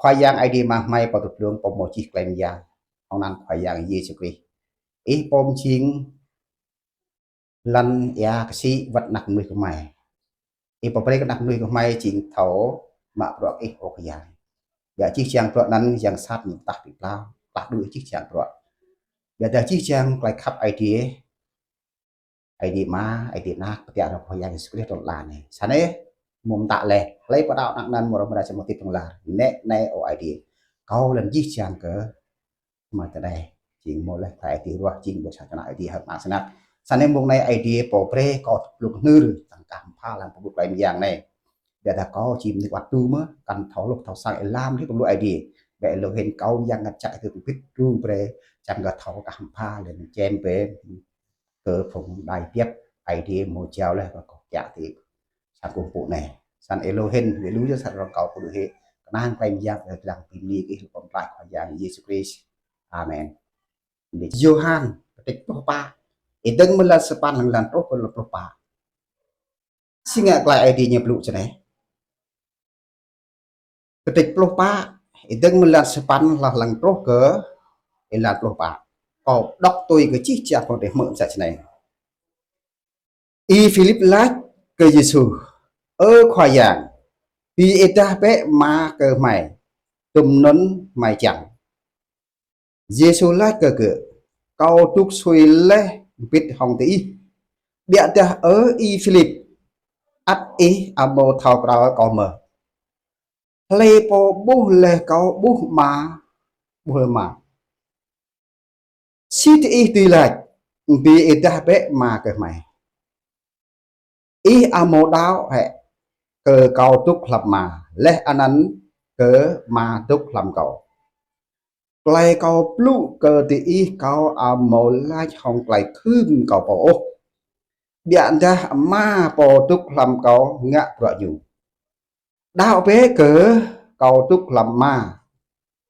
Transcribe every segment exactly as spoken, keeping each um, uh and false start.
Khua Yang Aê Diê Ama hmei pô tŭ dlông pô mâo jih klei myang. Hŏng anăn Khua Yang Yêsu Krist. Ih pô mjing lăn êa ksĭ wăt anak mnuih kơ hmei. Ih pô brei kơ anak mnuih kơ hmei jing thâo mă bruă kơ ih ơ Khua Yang. Ƀiădah jih jang bruă anăn yang sat ñu tah bi pla, tah đuĕ jih jang bruă. Ƀiădah jih jang klei khăp Aê Diê, Aê Diê Ama, Aê Diê Anak, pơtiă hŏng Khua Yang Yêsu Krist tơl lăn anei. Snăn, mŭt mtă leh, hlei pô đăo anak anăn mâo mrâo mrâo čăm mâo tĭt hlŏng lar. Nĕ anei ơ Aê Diê. Kâo lăn jih jang kơ mâo tơdah jing mâo leh klei Aê Diê ruah jing ƀuôn sang čar Aê Diê hơ̆k mơak snăk. Snăn mông anei Aê Diê pô brei kâo tŭ dlông hnưr tăng kah mpha lăng pơƀut klei myang anei. Ƀiădah kâo čĭm nik wăt tu mơh, kăn thâo lŏ thâo săng êlam leh pơƀut Aê Diê. Ƀiădah lŏ hĭn kâo Yang Mngăt Jăk ih tŭ mbĭt đru brei, čiăng kơ thâo kah mpha leh čem brei kơ phung đai biăp Aê Diê mâo jao leh kơ kâo kiă ti sang kkuh mpŭ anei. Snăn êlâo hĭn, êlâo yơh sat rŏng kâo pô đuĕ hĕ, knang klei myang ơ dlăng bi mni kơ ih lŏ pơm tlaih Khua Yang Yêsu Krist. Amen. Yôhan, kdrêč pluh pă, êdơ̆ng mơ̆ng lăn sa păn hlŏng lăn truh kơ pluh pă. Si ngă klei Aê Diê ñu blŭ snei. Kdrêč pluh pă, êdơ̆ng mơ̆ng lăn sa păn hlŏng lăn truh kơ êlan pluh pă. Kâo đŏk tui kơ jih jang phung drei hmư̆ msĕ snei. Y-Philip lač kơ Yêsu, Ơ Khua Yang, bi êdah bĕ Ama kơ hmei, dŭm anăn hmei čiăng. Yêsu lač kơ gơ̆, Kâo dôk sui leh mbĭt hŏng diih. Ƀiădah ơ Y-Philip, ăt ih amâo thâo kral kâo mơh. Hlei pô ƀuh leh kâo ƀuh Ama, ƀuh Ama. Si diih dưi lač, Bi êdah bĕ Ama kơ hmei. Ih amâo đăo hĕ kơ kâo dôk hlăm Ama, leh anăn kơ Ama dôk hlăm kâo. Klei kâo blŭ kơ diih kâo amâo lač hŏng klei khưm kâo pô ôh. Ƀiădah Ama pô dôk hlăm kâo ngă bruă ñu. Đăo bĕ kơ kâo dôk hlăm Ama,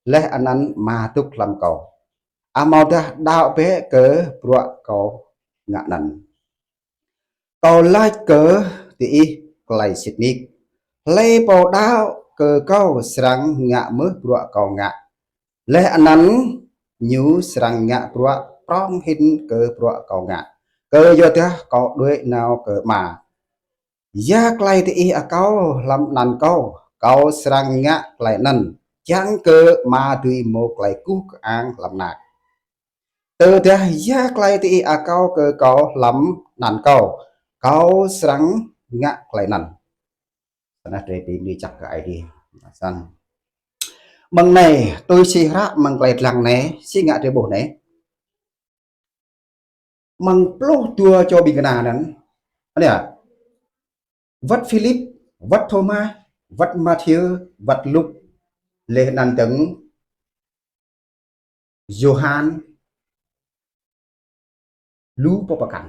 leh anăn Ama dôk hlăm kâo. Amâodah đăo bĕ kơ bruă kâo ngă anăn. Kâo lač kơ diih klei sĭt nik. Hlei pô đăo kơ kâo srăng ngă mơh bruă kâo ngă. Leh anăn ñu srăng ngă bruă prŏng hĭn kơ bruă kâo ngă. Kyuadah kâo đuĕ nao kơ Ama. Ya klei diih akâo hlăm anăn kâo, kâo srăng ngă klei anăn, čiăng kơ Ama dưi mâo klei guh kơang hlăm Anak. Tơdah ya klei diih akâo kơ kâo hlăm anăn kâo, kâo srăng ngă klei anăn. Snăn drei bi mni jăk kơ Aê Diê. Snăn. Mơ̆ng anei, tui si hră mơ̆ng klei dlăng anei, si ngă drei ƀuh anei. Mơ̆ng pluh dua čô ƀĭng kna anăn. Anei, wăt Philip, wăt Thôma, wăt Mathiơ, wăt Luk, leh anăn dơ̆ng Yôhan, lu pô pơkăn.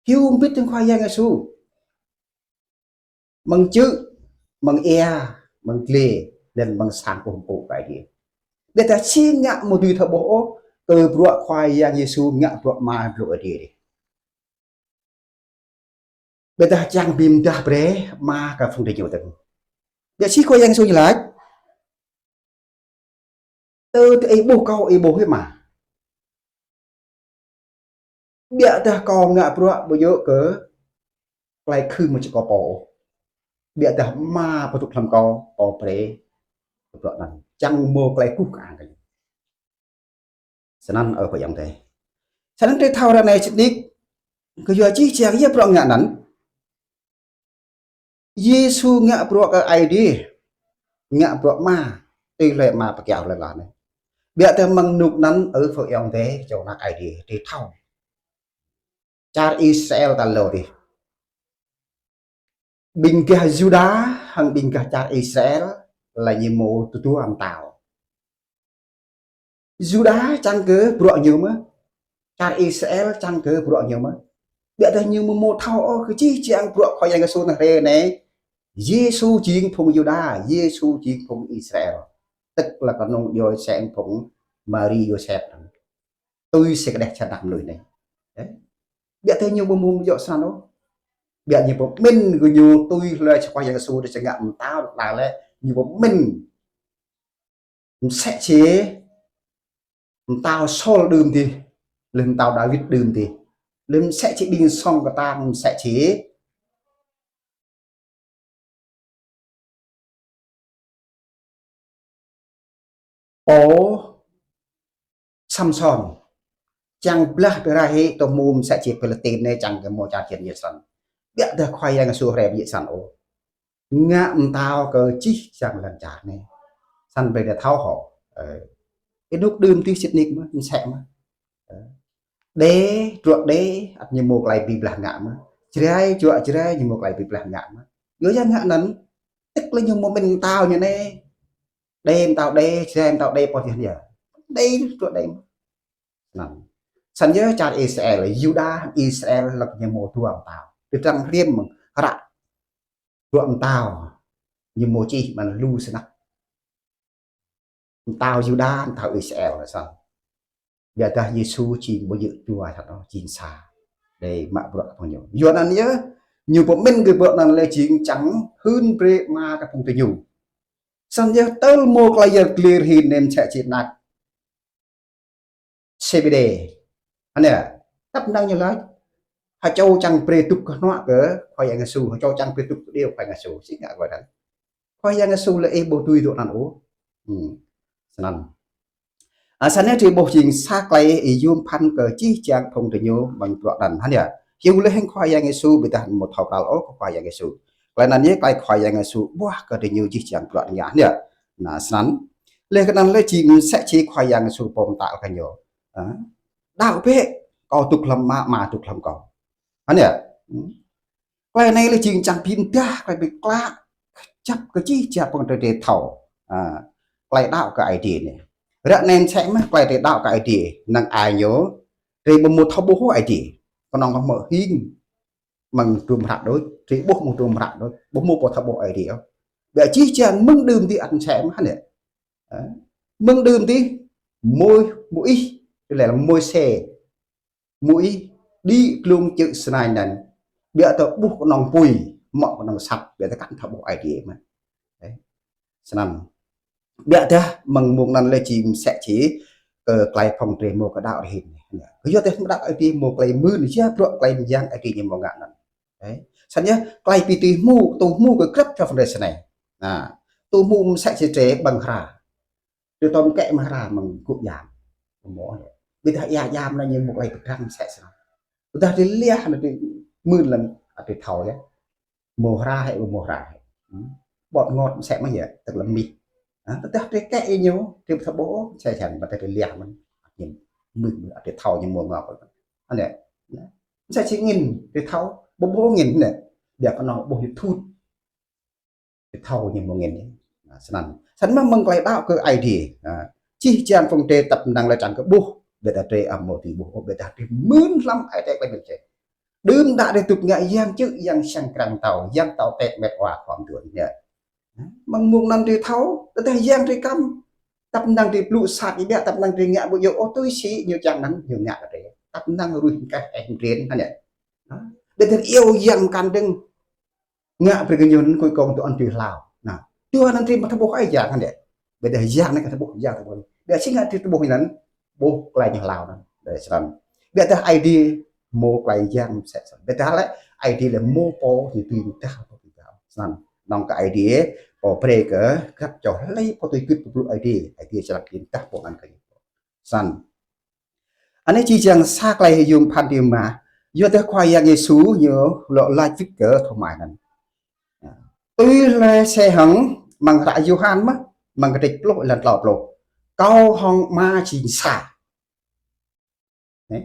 Hiu mbĭt hŏng Khua Yang Yêsu. Mơ̆ng čư̆, mơ̆ng êa, mơ̆ng dliê, leh anăn mơ̆ng sang kkuh mpŭ Aê Diê. Ƀiădah si ngă amâo dưi thâo ƀuh ôh, kơ bruă Khua Yang Yêsu ngă bruă Ama blŭ Aê Diê dih. Ƀiădah čiăng bi mdah brei Ama kơ phung drei ñu dơ̆ng. Ƀiădah si Khua Yang Yêsu ñu lač, Tơ diih ƀuh kâo, ih ƀuh Ama. Ƀiădah kâo ngă bruă ƀu djŏ kơ klei khưm mơ̆ng kâo pô. Ƀiădah Ama pô dôk hlăm kâo, pô brei bruă anăn. Čiăng mâo klei guh kơang kơ ñu. Snăn ơ pô ayŏng adei. Snăn drei thâo ară anei sĭt nik, kyua jih jang ya bruă ngă anăn. Yêsu ngă bruă kơ Aê Diê, ngă bruă Ama, tui hlue Ama pơkiaŏ hlue lăn anei. Ƀiădah mơ̆ng ênuk anăn ơ pô ayŏng adei, čô anak Aê Diê, drei thâo. Čar Israel tal êlâo dih. Ƀĭng gah Yuđa, hŏng ƀĭng gah čar Israel, leh ñu mâo tơdua mtao. Yuđa čiăng kơ bruă ñu mơh. Čar Israel čiăng kơ bruă ñu mơh. Ƀiădah ñu amâo mâo thâo ôh kơ jih jang bruă Khua Yang Yêsu nao hriê anei. Yêsu jing phung Yuđa, Yêsu jing phung Israel. Tức là knŏng djŏ sang phung Mari Yôsep. Tui si kđeh čar anak mnuih anei. Ƀiădah ñu amâo mâo djŏ snăn ôh. Ƀiădah ñu pơmĭn kơ ñu tui hlue Khua Yang Yêsu dê čang ngă mtao đa lĕ. Ñu pơmĭn msĕ si mtao Sôl đưm dih, leh mtao Đawit đưm dih. Leh msĕ si ƀing sŏng ktang msĕ si pô Samsôn. Čiăng blah tơrai hĕ tơ mŭ msĕ si Philistin anei čiăng kơ mâo čar čĭn ñu srăng. Ƀiădah Khua Yang Yêsu hriê ƀiă srăng ôh. Ngă mtao kơ jih jang lăn čar anei. Srăng brei drei thâo hŏ. Ơ. Ênuk đưm dih sĭt nik mơh, msĕ mơh. Ơ. Đe, truă đe, ăt ñu mâo klei bi blah ngă mơh. Jrai, truă Jrai, ñu mâo klei bi blah ngă mơh. Yua ya ngă anăn, tức là ñu mâo mĭn mtao ñu anei. Đe mtao đe, Jrai mtao đe, pô jih ya. Đe, truă đe mơh. Snăn. Snăn yơh čar Israel, Yuđa, Israel, lăk ñu mâo dua mtao. Ti trăng hriăm mơ̆ng hră dua mtao. Ñu mâo čih mơ̆ng lu snăk. Mtao Yuđa, mtao Israel, snăn. Ƀiădah Yêsu jing ƀu djŏ dua snăk ôh, jing sa. Đei mă bruă kơ ñu. Yua anăn yơh, ñu pơmĭn kơ bruă anăn lĕ jing čiăng hưn brei mă kơ phung diñu. Snăn yơh tơl mâo klei yăl dliê hĭn anei msĕ si anak Sêbêđê. Anei, tăp năng ñu lač. Hơčô čiăng brei dŭk kơ hnuă kơ Khua Yang Yêsu, hơčô čiăng brei dŭk kơ điêu Khua Yang Yêsu. Si ngă kơ anăn. Khua Yang Yêsu lĕ ih ƀu dưi dôk anăn ôh. Hmm. Snăn. A, snăn drei ƀuh jing sa klei ih yuôm bhăn kơ jih jang phung diñu mơ̆ng bruă anăn. Hăn ya. Hiu leh hĕng Khua Yang Yêsu ƀiădah amâo thâo kral ôh kơ Khua Yang Yêsu. Klei anăn yơh klei Khua Yang Yêsu ƀuah kơ diñu jih jang bruă anăn ya. Hăn ya. Nah, snăn. Leh kơ anăn leh jing msĕ si Khua Yang Yêsu pô mtă kơ ñu. A, đăo bĕ, kâo dôk hlăm Ama, Ama dôk hlăm kâo. Hăn ya. Hmm. Klei anei lĕ jing čiăng bi mdah, klei bi klă, kjăp kơ jih jang phung drei thâo. A, klei đăo kơ Aê Diê anei. Ră anei msĕ mơh klei drei đăo kơ Aê Diê, năng ai ñu, drei ƀu mâo thâo ƀuh Aê Diê. Knŏng kơ mơ̆ hing, mơ̆ng hdruôm hră đuč, drei ƀuh mơ̆ng hdruôm hră đuč, ƀu mâo pô thâo ƀuh Aê Diê ôh. Ƀiădah jih jang mơ̆ng đưm dih ăt msĕ mơh anei. A, mơ̆ng đưm dih, Môis, Môis, leh Môis, Môis đĭ dlông čư̆ Sinai anăn. Ƀiădah ƀuh knŏng pui, mâo knŏng asăp, ƀiădah kăn thâo ƀuh Aê Diê mơh. Ơ. Snăn. Ƀiădah mơ̆ng mông anăn lĕ jing msĕ si, ơ, klei phung drei mâo kơ đăo hĭn. Kyuadah mơ̆ng đăo Aê Diê mâo klei mưn, ya bruă klei myang Aê Diê ñu mâo ngă anăn. Ơ. Snăn yơh, klei bi tui hmô, tui hmô kơ grăp čô phung drei snei. Nah, tui hmô msĕ si drei ƀơ̆ng hra. Drei tơm kĕ mơ̆ng hra mơ̆ng gŭ yang. Mâo. Ƀiădah êa yang anăn ñu mâo klei bi kdrăng msĕ snăn. Ƀiădah drei liah anăn drei mưn lăng, a, drei thâo ya. Mâo hra hĕ, mâo hra hĕ. Hmm. Ƀơ̆ng ngot msĕ mơh ya, tức là mĭn. A, ƀiădah drei kĕ ñu, drei thâo ƀuh, msĕ snăn, ƀiădah drei liah mơ̆n. Ñu mưn, mưn, a, drei thâo ñu mâo ngă. Anei. Msĕ si angĭn, drei thâo, ƀuh ƀuh angĭn anei. Ƀiădah knŏng ƀuh ñu thut. Drei thâo ñu mâo angĭn. Nah, snăn. Snăn mơh mơ̆ng klei đăo kơ Aê Diê. Nah, jih jang phung drei tăp năng lĕ čiăng kơ ƀuh. Ƀiădah drei amâo dưi ƀuh. Ƀiădah drei mưn hlăm ai tiê klei mĭn čeh. Đưm đă drei dôk ngă yang čư̆, yang siăng krăng mtao, yang mtao tĕ met wa khua mduôn. Ya. Mơ̆ng mông anăn drei thâo, ƀiădah yang drei kăm. Tăp năng drei blŭ sat ih ƀiă, tăp năng drei ngă ƀu djŏ ôh tui si ñu čiăng anăn ñu ngă kơ drei. Tăp năng ruih mkeh eh mdriên, hăn ya. Ƀiădah iêu yang mkăn dơ̆ng. Ngă brei kơ ñu anăn kơ kông tơ anăn tui hlao. Nah, tui anăn drei mă thâo ƀuh ai yang hăn ya. Ƀiădah yang anăn kơ thâo ƀuh, yang thâo ƀuh. Ƀiădah si ngă drei thâo ƀuh anăn, ƀuh klei ñu hlao anăn. Ƀiădah snăn. Ƀiădah Aê Diê mâo klei yang msĕ snăn. Ƀiădah lĕ Aê Diê lĕ mâo pô ñu tui mdah pô tui gao. Snăn. Knŏng kơ Aê Diê, pô brei kơ, grăp čô hlei pô tui gưt pô blŭ Aê Diê. Aê Diê srăng tui mdah pô anăn kơ ñu. Snăn. Anei jih jang sa klei yuôm bhăn drei mă. Yua dah Khua Yang Yêsu ñu lŏ lač wĭt kơ Thôma anăn. Tui leh se hŏng mơ̆ng hră Yôhan mơh, mơ̆ng kdrêč pluh leh anăn tlâo pluh. Kâo hŏng Ama jing sa. Ơ?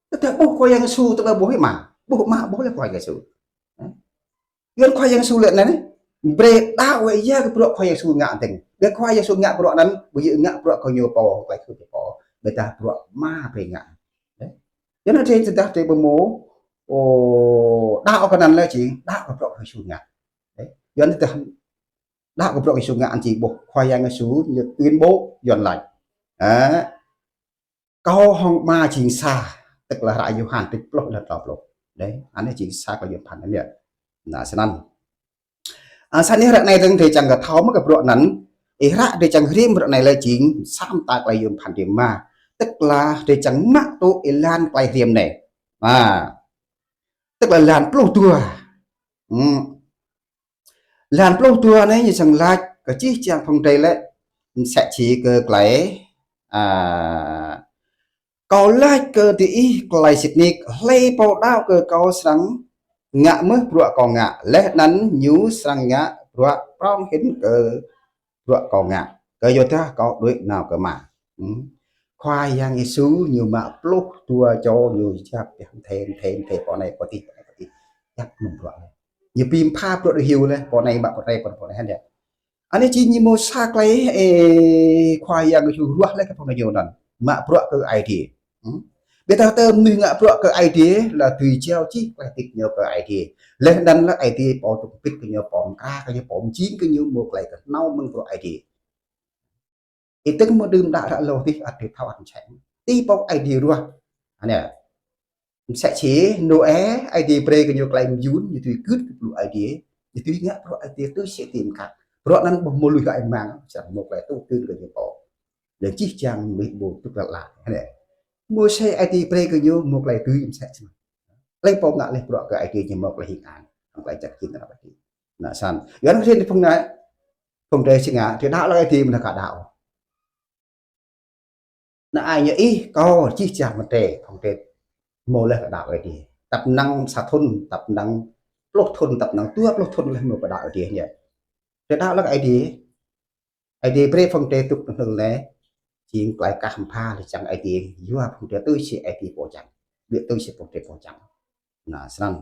Tơdah ƀuh Khua Yang Yêsu, tơdah ƀuh Ama. Ƀuh Ama, ƀuh leh Khua Yang Yêsu. Ơ? Yuăn Khua Yang Yêsu lĕ anei, brei đăo wĕ ya kơ bruă Khua Yang Yêsu ngă dơ̆ng. Ƀiădah Khua Yang Yêsu ngă bruă anăn, ƀu djŏ ngă bruă kơ ñu pô, klei khua ñu pô. Ƀiădah bruă Ama brei ngă. Ơ? Yuăn anei drei tơdah drei ƀu mâo, ơ, đăo kơ anăn lĕ jing, đăo kơ bruă Khua Yang Yêsu ngă. Ơ? Yuăn tơdah đăo kơ bruă Yêsu ngă anăn jing ƀuh Khua Yang Yêsu ñu tuyên bố Yuăn lač. Ơ? Kâo hŏng Ama jing sa, tức là hră Yôhan kdrêč pluh leh anăn tlâo pluh. Ơ, anei jing sa klei yuôm bhăn anăn ya. Nah, snăn. A, snăn ih hră anei dơ̆ng drei čiăng kơ thâo mơh kơ bruă anăn, ih hră drei čiăng hriăm bruă anei lĕ jing sa mta klei yuôm bhăn drei mă. Tức là drei čiăng mă tŭ êlan klei hriăm anei. A, tức là êlan pluh dua. Hmm. Êlan pluh dua anei ñu srăng lač kơ jih jang phung drei lĕ, msĕ si kơ klei, a, kâo lač kơ diih klei sĭt nik, hlei pô đăo kơ kâo srăng ngă mơh bruă kâo ngă, leh anăn ñu srăng ngă bruă prŏng hĭn kơ bruă kâo ngă, kyuadah kâo đuĕ nao kơ Ama. Hmm. Khua Yang Yêsu ñu mă pluh dua čô ñu yap ƀiă mthê, mthê, mthê, pô anei, pô dih, pô anei, pô dih. Yap mơ̆ng bruă. Ñu bi mbha bruă đuĕ hiu leh, pô anei mă pô anei, pô anei, pô anei, hĕ. Anei jing ñu mâo sa klei, ê, Khua Yang Yêsu ruah leh kơ phung ñu anăn. Mă bruă kơ Aê Diê. Hmm? Ƀiădah tơ mnuih ngă bruă kơ Aê Diê, lŏ dưi jao jih klei hdĭp ñu kơ Aê Diê. Leh anăn lŏ Aê Diê pô dôk mbĭt kơ ñu, pô mkra kơ ñu, pô mjing kơ ñu, mâo klei knhâo mơ̆ng bruă Aê Diê. Ih dơ̆ng mâo đưm đă hră lŏ dih ăt drei thâo ăt msĕ. Ti pô Aê Diê ruah. Anei. Msĕ si Nôê, Aê Diê brei kơ ñu klei myun, ñu dưi gưt kơ blŭ Aê Diê, ñu dưi ngă bruă Aê Diê tui si Aê Diê mkăp. Bruă anăn ƀuh mâo lui hơăi mang, srăng mâo klei tŭ dưn kơ ñu pô. Leh jih jang mnuih ƀuh tŭ lă lă. Anei. Mâo sa Aê Diê brei kơ ñu mâo klei dưi msĕ snăn. Hlei pô ngă leh bruă kơ Aê Diê ñu mâo klei hing ang, hŏng klei jăk jĭn hră Aê Diê. Anăn snăn. Yuăn hriê phung anei, phung drei si ngă, drei đăo leh Aê Diê mnă ka đăo. Anăn ai ñu ih, kâo, jih jang mdê, phung drei mâo leh kơ đăo Aê Diê. Tăp năng sa thŭn, tăp năng pluh thŭn, tăp năng dua pluh thŭn leh mâo kơ đăo Aê Diê ñu. Drei đăo leh Aê Diê. Aê Diê brei phung drei dôk hnơ̆ng leh, jing klei kah mbha leh čiăng Aê Diê, yua phung drei tui si Aê Diê pô čiăng. Ƀiă tui si phung drei pô čiăng. Anăn snăn.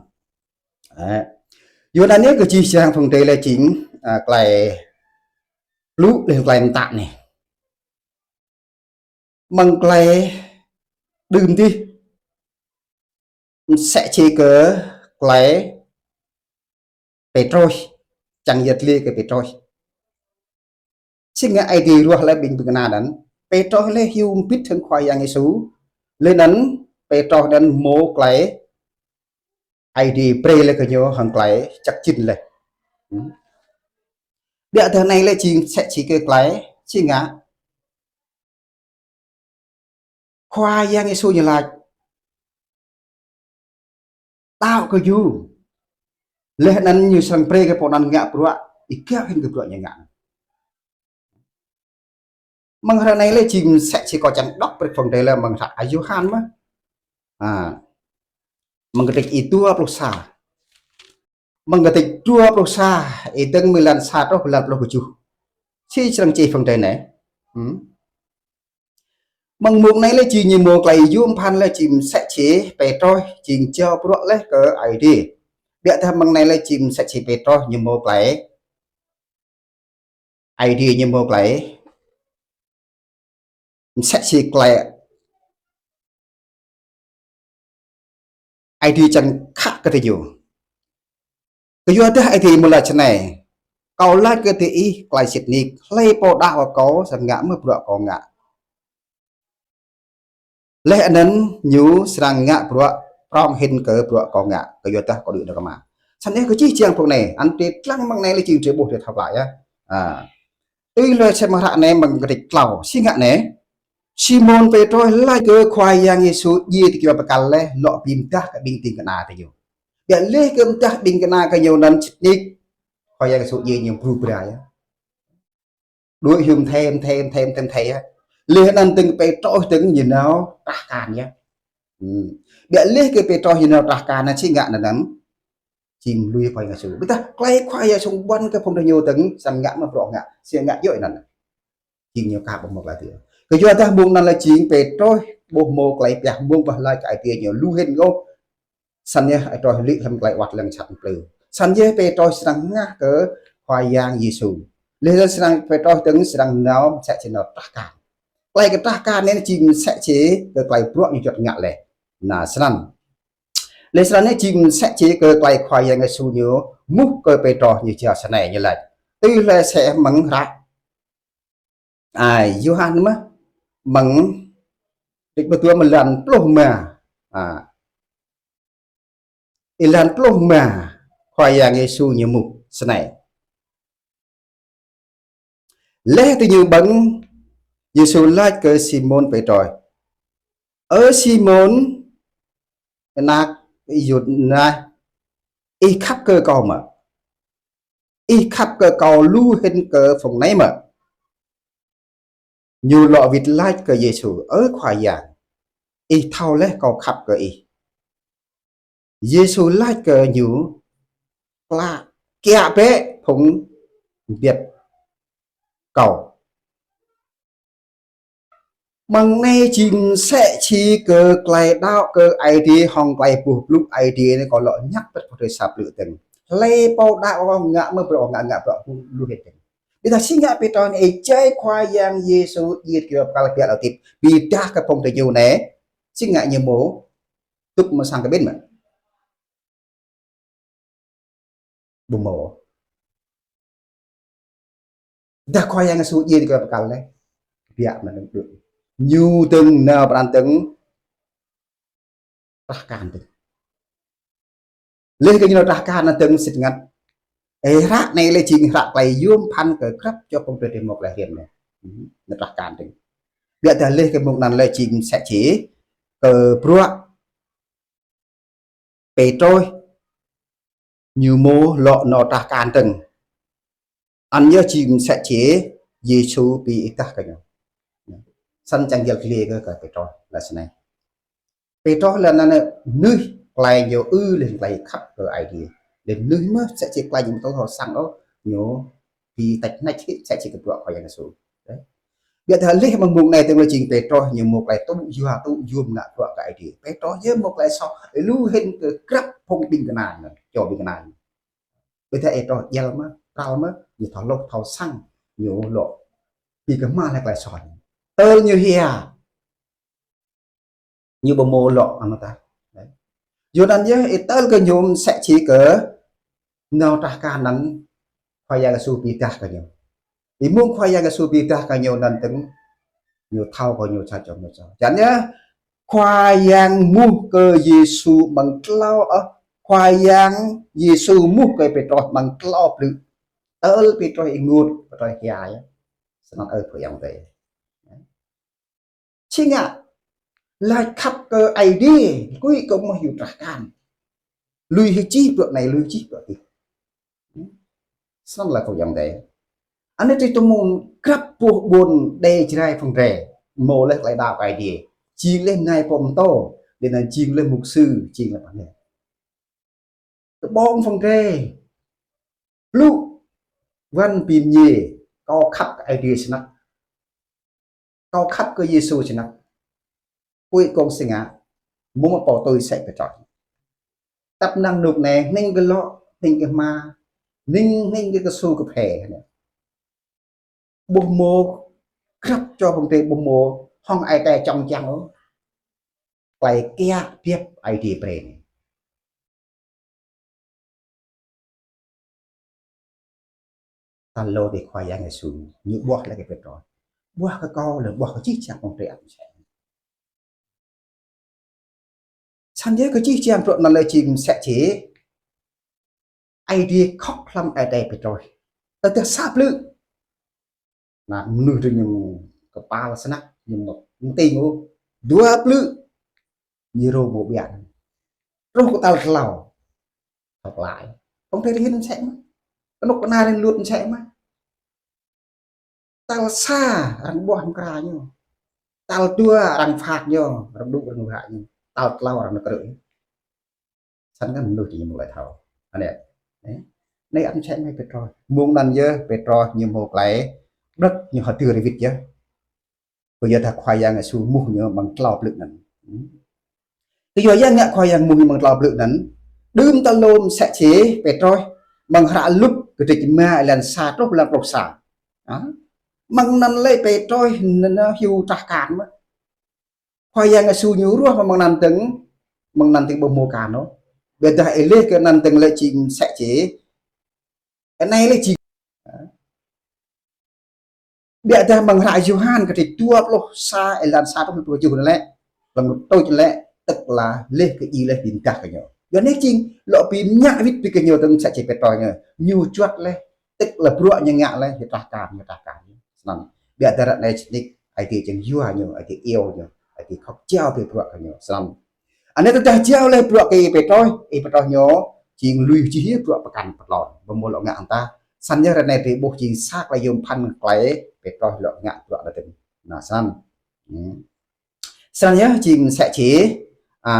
Ê. Yua anăn ñu kơ jih jang phung drei leh jing, a, klei blŭ leh klei mtă anei. Mơ̆ng klei đưm dih, msĕ si kơ klei Pêtrôs, čiăng yăl dliê kơ Pêtrôs. Si ngă Aê Diê ruah leh ƀĭng ƀĭng kna anăn, Pêtrôs leh hiu mbĭt hŏng Khua Yang Yêsu, leh anăn Pêtrôs anăn mâo klei Aê Diê brei leh kơ ñu hŏng klei jăk jĭn leh. Hmm. Ƀiădah anei leh jing msĕ si kơ klei, si ngă Khua Yang Yêsu ñu lač, đăo kơ ñu. Leh anăn ñu srăng brei kơ pô anăn ngă bruă, êgao hĭn kơ bruă ñu ngă. Mơ̆ng hră anei leh jing msĕ si kâo čiăng đŏk brei phung drei leh mơ̆ng hră Yôhan mơh. A. Mơ̆ng kdrêč ih dua pluh sa. Mơ̆ng kdrêč dua pluh sa, ih dơ̆ng mơ̆ng êlan sa truh êlan pluh kjuh. Si srăng čih phung drei anei. Hmm. Mơ̆ng mông anei leh jing ñu mâo klei yuôm bhăn leh jing msĕ si Pêtrôs jing jao bruă leh kơ Aê Diê. Ƀiădah mơ̆ng anei leh jing msĕ si Pêtrôs ñu mâo klei Aê Diê ñu mâo klei. Msĕ si klei Aê Diê čiăng khă kơ diñu. Kyuadah Aê Diê mâo lač snei, kâo lač kơ diih klei sĭt nik, hlei pô đăo kơ kâo srăng ngă mơh bruă kâo ngă. Leh anăn ñu srăng ngă bruă prŏng hĭn kơ bruă kâo ngă, kyuadah kâo đuĕ nao kơ Ama. Snăn yơh kơ jih jang phung anei, anăn drei dlăng mơ̆ng anei leh jing drei ƀuh drei thâo klă yơh. A. Tui leh sem hră anei mơ̆ng kdrêč tlâo, si ngă anei. Simôn Pêtrôs lač kơ Khua Yang Yêsu djiê ti kyua bi kal leh, lŏ bi mdah kơ ƀĭng dĭng kna diñu. Ƀiădah leh kơ mdah ƀĭng kna kơ ñu anăn sĭt nik, Khua Yang Yêsu djiê ñu bru bra yơh. Đuĕ hiu mthê, mthê, mthê, mthê, mthê yơh. Leh anăn dơ̆ng Pêtrôs dơ̆ng ñu nao trah kan yơh. Hmm. Ƀiădah leh kơ Pêtrôs ñu nao trah kan anăn si ngă anăn. Jing lui Khua Yang Yêsu. Ƀiădah klei Khua Yang Yêsu ƀuăn kơ phung drei ñu dơ̆ng, srăng ngă mơh bruă ngă, si ngă yơh anăn. Jing ñu ka ƀuh mơh klei dih. Kyuadah mông anăn leh jing Pêtrôs ƀuh mâo klei pioh mông wah lač kơ Aê Diê ñu lu hĭn ngôh. Snăn yơh Pêtrôs lĭ hlăm klei wăt lăng čăt mplư. Snăn yơh Pêtrôs srăng hngah kơ Khua Yang Yêsu. Leh anăn srăng Pêtrôs dơ̆ng srăng nao msĕ si nao trah kan. Klei kơ trah kan anei jing msĕ si kơ klei bruă ñu juăt ngă leh. Anăn snăn. Leh snăn anei jing msĕ si kơ klei Khua Yang Yêsu ñu êmuh kơ Pêtrôs ñu jao snei ñu lač. Tui leh sem mơ̆ng hră. A, Yôhan mơh, mơ̆ng, kdrêč pluh dua mơ̆ng êlan pluh êma. A. Êlan pluh êma, Khua Yang Yêsu ñu êmuh snei. Leh diñu ƀơ̆ng, Yêsu lač kơ Simôn Pêtrôs: Ơ Simôn, anak Yôna, ih khăp kơ kâo mơ̆? Ih khăp kơ kâo lu hĭn kơ phung anei mơ̆? Ñu lŏ wĭt lač kơ Yêsu: Ơ Khua Yang, ih thâo leh kâo khăp kơ ih. Yêsu lač kơ ñu: Klă, kiă bĕ phung biăp kâo. Mơ̆ng anei jing msĕ si kơ klei đăo kơ Aê Diê hŏng klei boh blŭ Aê Diê anei kâo lŏ ñăk pĭt kơ drei sa blư̆ dơ̆ng. Hlei pô đăo kơ kâo ngă mơ̆ bruă, ngă, ngă bruă lu hĭn dơ̆ng. Ƀiădah si ngă Pêtrôs anei, êjai Khua Yang Yêsu djiê kơ pkal biă lŏ hdĭp, bi êdah kơ phung diñu anei, si ngă ñu mâo dôk mơ̆ng sang kƀĭn mơ̆? Ƀu mâo. Dah Khua Yang Yêsu djiê kơ pkal leh, biă mơ̆ng anăn dôk. Ñu dơ̆ng nao pran dơ̆ng trah kan dơ̆ng. Leh kơ ñu nao trah kan anăn dơ̆ng sĭt ngă. Ê, hră anei leh jing hră klei yuôm bhăn kơ grăp čô phung drei mâo klei hriăm anei. Hmm, nao trah kan dơ̆ng. Ƀiădah leh kơ mông anăn leh jing msĕ si kơ bruă Pêtrôs ñu mâo lŏ nao trah kan dơ̆ng. Anăn yơh jing msĕ si Yêsu bi êdah kơ ñu. Snăn čiăng yăl dliê kơ, kơ Pêtrôs leh snei. Pêtrôs leh anăn mnuih klei ñu ư leh klei khăp kơ Aê Diê. Leh mnuih mơh msĕ si klei ñu amâo thâo săng ôh, ñu bi têč hnêč hĕ msĕ si kơ bruă Khua Yang Yêsu. Ƀiădah leh mơ̆ng mông anei dơ̆ng leh jing Pêtrôs ñu mâo klei tŭ yua tŭ yuôm ngă bruă kơ Aê Diê. Pêtrôs yơh mâo klei soh lu hĭn kơ grăp phung ƀĭng kna anăn, čô ƀĭng kna anăn. Ƀiădah Pêtrôs djăl mơh, pral mơh, ñu thâo hluh thâo săng, ñu lŏ bi kmhal hĕ klei soh ñu. Tơl ñu hia, ñu ƀu mâo lŏ anăn ta. Yua anăn yơh, ê, tơl kơ ñu msĕ si kơ nao trah kan anăn Khua Yang Yêsu bi êdah kơ ñu. Ê, mông Khua Yang Yêsu bi êdah kơ ñu anăn dơ̆ng, ñu thâo kơ ñu sa čô mnuih soh. Čiăng yơh, Khua Yang êmuh kơ Yêsu mơ̆ng tlâo, ơ, Khua Yang Yêsu êmuh kơ Pêtrôs mơ̆ng tlâo blư̆. Tơl Pêtrôs ênguôt, Pêtrôs hia yơh. Snăn ơ phung ayŏng adei. Si ngă lač khăp kơ Aê Diê, kui kơ mơh hiu trah kan. Lui hĭ čih bruă anei, lui čih bruă dih. Snăn leh phung ayŏng adei. Anei drei tŭ mơ̆ng grăp boh ƀuôn Êđê Jrai phung drei. Mâo leh klei đăo kơ Aê Diê. Jing leh nai pô mtô, leh anăn jing leh mục sư, jing leh pah leh. Kơ ƀơ̆ng phung drei. Blŭ wăn bi mñê, kâo khăp kơ Aê Diê snăk. Kâo khăp kơ Yêsu snăk. Kui kông si ngă, mơ̆ng pô tui msĕ Pêtrôs. Tăp năng nuk anei, hnĭng kơ lŏ, hnĭng kơ hma, hnĭng, hnĭng kơ ksu kphê. Ƀuh mâo, grăp čô phung drei ƀuh mâo, hŏng ai tiê čŏng čiăng ôh. Klei kiă biăp Aê Diê brei anei. Tal êlâo dih Khua Yang Yêsu, ñu ƀuah leh kơ Pêtrôs. Ƀuah kơ kâo, leh ƀuah kơ jih jang phung drei ăt msĕ. Snăn yơh kơ jih jang bruă anăn leh jing msĕ si Aê Diê khŏk hlăm ai tiê Pêtrôs. Tơdah sa blư̆. Nah, mnuih drei ñu kpal snăk, ñu mtĭng ôh. Dua blư̆. Ñu rô ƀô̆ ƀiă. Truh kơ tal tlâo. Thâo klă. Phung drei hĭn msĕ mơh. Knŭk kna hĭn luôt msĕ mơh. Tal sa arăng ƀuah mkra ñu. Tal dua arăng phạt ñu, arăng đŭ arăng ƀuah ñu. Tal tlâo arăng nao krư̆ ñu. Snăn kơ mnuih drei ñu mâo klei thâo. Anei. Ê? Anei ăt msĕ mơh Pêtrôs. Mông anăn yơh Pêtrôs ñu mâo klei ƀlăk ñu hơdơr wĭt yơh. Kyuadah Khua Yang Yêsu êmuh ñu mơ̆ng tlâo blư̆ anăn. Hmm. Kyua ya ngă Khua Yang êmuh ñu mơ̆ng tlâo blư̆ anăn. Đưm tal êlâo msĕ si Pêtrôs mơ̆ng hră Luk kdrêč êma êlan sa truh êlan pluh sa. Hă? Mơ̆ng anăn leh Pêtrôs nao hiu trah kan mơh. Khua Yang Yêsu ñu ruah mơ̆ng anăn dơ̆ng, mơ̆ng anăn dơ̆ng ƀu mâo kan ôh. Ƀiădah êleh kơ anăn dơ̆ng leh jing msĕ si. Anei leh jing. Ƀiădah mơ̆ng hră Yôhan kdrêč dua pluh sa êlan sa truh pluh kjuh anăn leh. Leh tuč leh, tức là leh kơ djiê leh bi mdah kơ ñu. Yua anei jing, lŏ bi mñă wĭt bi kơ ñu dơ̆ng msĕ si Pêtrôs ñu. Ñu juăt leh, tức là bruă ñu ngă leh, ñu trah kan, ñu trah kan. Snăn. Ƀiădah ară anei sĭt nik, Aê Diê čiăng yua ñu, Aê Diê iêu ñu, Aê Diê khŏk jao bi bruă kơ ñu. Snăn. Anei tơdah jao leh bruă kơ Y-Pêtrôs, Y-Pêtrôs ñu jing lui jih bruă pơkăn pơtlon. Ƀu mâo lŏ ngă ntah. Snăn yơh ară anei drei ƀuh jing sa klei yuôm bhăn klei Y-Pêtrôs lŏ ngă bruă leh dơ̆ng. Nah, snăn. Hmm. Snăn yơh jing msĕ si, a,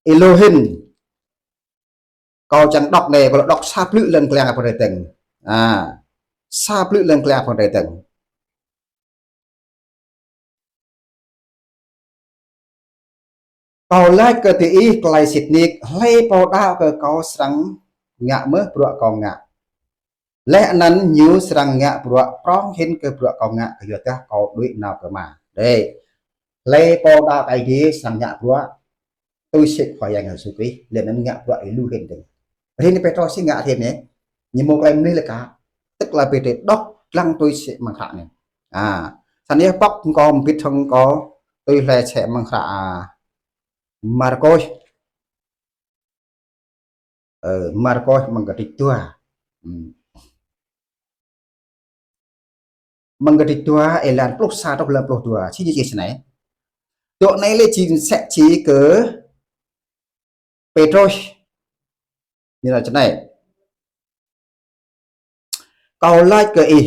êlâo hĭn. Kâo čiăng đŏk anei, kâo lŏ đŏk sa blư̆ lăn kliăng phung drei dơ̆ng. A, sa blư̆ lăn kliăng phung drei dơ̆ng. Kâo lač kơ diih klei sĭt nik, hlei pô đăo kơ kâo srăng ngă mơh bruă kâo ngă. Leh anăn ñu srăng ngă bruă prŏng hĭn kơ bruă kâo ngă, kyuadah kâo đuĕ nao kơ Ama. Dê. Hlei pô đăo kơ Aê Diê srăng ngă bruă tui si Khua Yang Yêsu Krist, leh anăn ngă bruă êlâo hĭn dơ̆ng. Hĭn Y-Pêtrôs si ngă hĭn anei, ñu mâo klei mlih leh ka, tức là bi drei đŏk dlăng tui si mơ̆ng hră anei. A, snăn yơh pŏk kâo mbĭt hŏng kâo tui hlue si mơ̆ng hră, a, Markôs. Ơ, Markôs mơ̆ng kdrêč dua. Hmm. Mơ̆ng kdrêč dua, êlan pluh sa truh êlan pluh dua. Si ñu čih snei. Dŏ anei lĕ jing msĕ si kơ Pêtrôs. Ñu lač snei. Kâo lač kơ ih,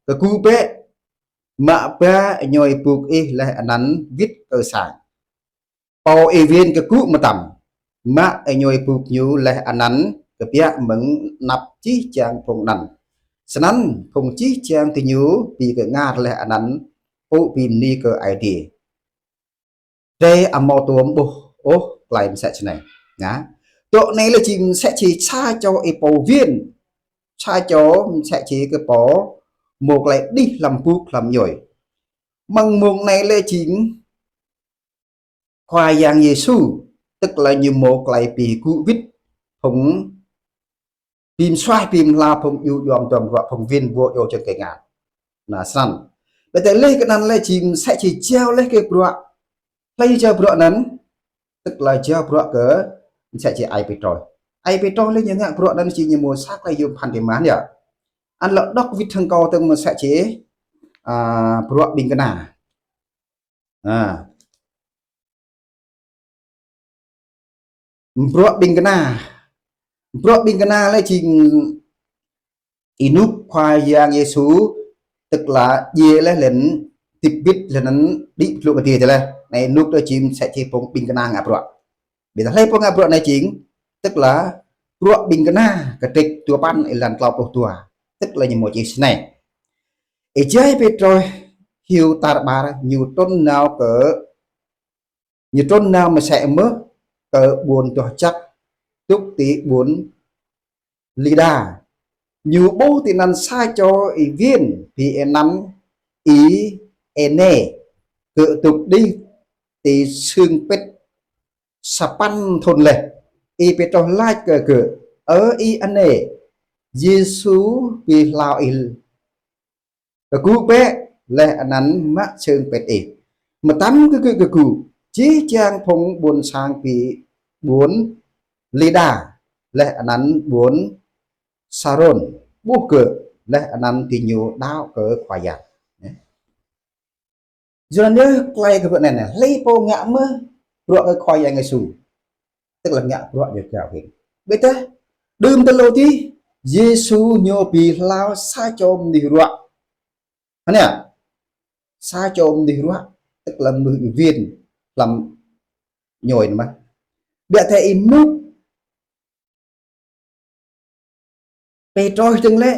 kgŭ bĕ, mă ba êñuê buk ih leh anăn wĭt kơ sang. Pô ih wĭn kgŭ mtam, mă êñuê buk ñu leh anăn kbiă mơ̆ng anăp jih jang phung anăn. Snăn phung jih jang diñu bi kngăr leh anăn pŭ bi mni kơ Aê Diê. Drei amâo tuôm ƀuh ôh klei msĕ snei. Nah. Dŏ anei lĕ jing msĕ si sa čô êpô wĭn. Sa čô msĕ si kơ pô mâo klei đih hlăm buk hlăm êñuê. Mơ̆ng mông anei lĕ jing Khua Yang Yêsu, tức là ñu mâo klei bi kgŭ wĭt phung bi msuaih bi mhlao phung dju djuam duam ruă phung wĭn wô djŏ čơ̆ng kơ ngă. Nah, snăn. Ƀiădah leh kơ anăn lĕ jing msĕ si jao leh kơ bruă. Hlei jao bruă anăn, tức là jao bruă kơ msĕ si Aê Pêtrôs. Aê Pêtrôs lĕ ñu ngă bruă anăn si ñu mâo sa klei yuôm bhăn ti man yơh. Anăn lŏ đŏk wĭt hŏng kâo tơ̆ng msĕ si, a, bruă ƀĭng kna. A. Bruă ƀĭng kna. Bruă ƀĭng kna lĕ jing ênuk Khua Yang Yêsu, tức là djiê leh leh anăn hdĭp mbĭt leh anăn đĭ dlông adiê leh. Anei ênuk lĕ jing msĕ si phung ƀĭng kna ngă bruă. Ƀiădah hlei pô ngă bruă anei jing, tức là bruă ƀĭng kna kdrêč dua păn êlan tlâo pluh dua. Tức là ñu mâo čih snei. Êjai Pêtrôs hiu tar ƀar ñu trŭn nao kơ Ñu trŭn nao msĕ mơh kơ ƀuôn doh jăk dôk ti ƀuôn Lida. Ñu ƀuh tinăn sa čô Y-Win bi anăn Y-Ênê, gơ̆ dôk đih ti sưng pĭt sa păn thŭn leh. Y-Pêtrôs lač kơ gơ̆, Ơ Y-Ênê, Yêsu bi hlao ih kgŭ bĕ leh anăn mă sưng pĭt ih. Mtam kơ gơ̆ kgŭ, jih jang phung ƀuôn sang bi ƀuôn Lida leh anăn ƀuôn Sarôn ƀuh gơ̆ leh anăn diñu đăo kơ Khua Yang. Yua anăn klei kơ bruă anei, hlei pô ngă mơh bruă kơ Khua Yang Yêsu, tức là ngă bruă ñu gao hĭn. Ƀiădah đưm tơlô dih, Yêsu ñu bi hlao sa čô mnuih ruă. Hă anei, sa čô mnuih ruă, tức là mnuih Y-Win hlăm ñôi anăn mơh. Ƀiădah ênuk Pêtrôs dơ̆ng lĕ,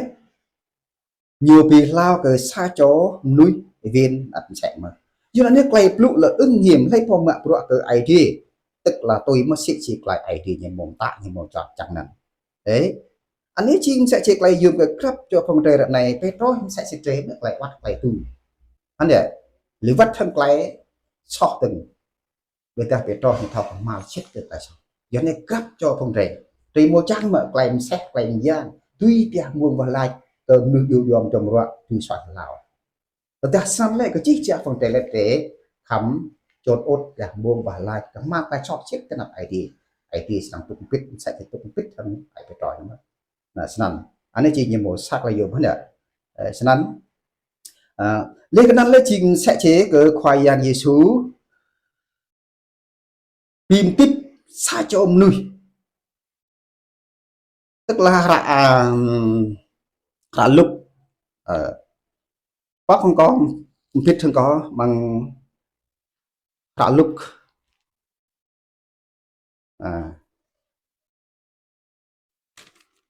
ñu bi hlao kơ sa čô mnuih Y-Win ăt msĕ mơh. Yua anăn klei blŭ lŏ ứng nghiệm hlei pô mă bruă kơ Aê Diê, tức là tui mơh sĭt si klei Aê Diê ñu mâo mtă ñu mâo čoh čiăng anăn. Ê, anei jing msĕ si klei yuôm kơ grăp čô phung drei ară anei, Pêtrôs msĕ si drei mơh klei wăt klei tu. Anei, leh wăt hŏng klei soh dơ̆ng. Ƀiădah Pêtrôs ñu thâo kmhal sĭt kơ klei soh. Yua anei grăp čô phung drei, drei mâo čiăng mơ̆ klei msĕ klei myang, dưi pioh mông wah lač kơ mnuih dju djuam dŭm ruă, dưi suaih hlao. Tơdah snăn lĕ kơ jih jang phung drei lĕ drei khăm čŏt ŭt pioh mông wah lač kmhal klei soh sĭt ti anăp Aê Diê. Aê Diê srăng tŭk mbĭt, msĕ si tŭk mbĭt hŏng Aê Pêtrôs mơh. Nah, snăn. Anei jing ñu mâo sa klei yuôm hă anei. Ơ, snăn. Ơ, leh kơ anăn lĕ jing msĕ si kơ Khua Yang Yêsu bi mtip sa čô mnuih. Tức là hră, ơ, hră Luk, ơ, pŏk hŏng kâo, mbĭt hŏng kâo mơ̆ng hră Luk. Ơ,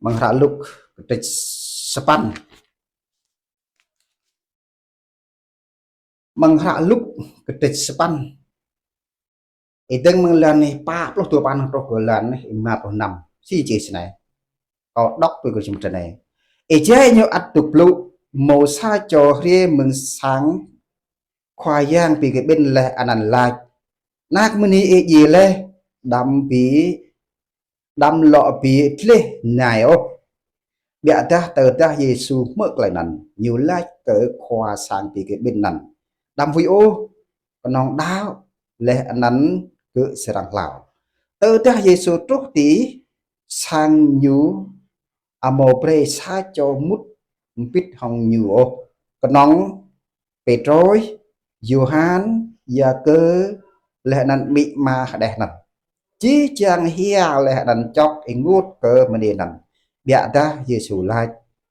mơ̆ng hră Luk kdrêč sa păn. Mơ̆ng hră Luk kdrêč sa păn. Ih dơ̆ng mơ̆ng êlan pă pluh dua păn truh kơ êlan êma pluh năm. Si čih snei. Kâo đŏk tui kơ čih mtră anei. Êjai ñu ăt dôk blŭ, mâo sa čô hriê mơ̆ng sang Khua Yang bi kƀĭn leh anăn lač: Anak mniê ih djiê leh, đăm bi, đăm lŏ bi dleh ñai ôh. Ƀiădah tơdah Yêsu hmư̆ klei anăn, ñu lač kơ khua sang bi kƀĭn anăn: Đăm huĭ ôh, knŏng đăo, leh anăn gơ̆ srăng hlao. Tơdah Yêsu truh ti sang ñu, amâo brei sa čô mŭt mbĭt hŏng ñu ôh, knŏng Pêtrôs, Yôhan, Yakơ, leh anăn amĭ ama hđeh anăn. Jih jang hia leh anăn čŏk ênguôt kơ mniê anăn. Ƀiădah Yêsu lač: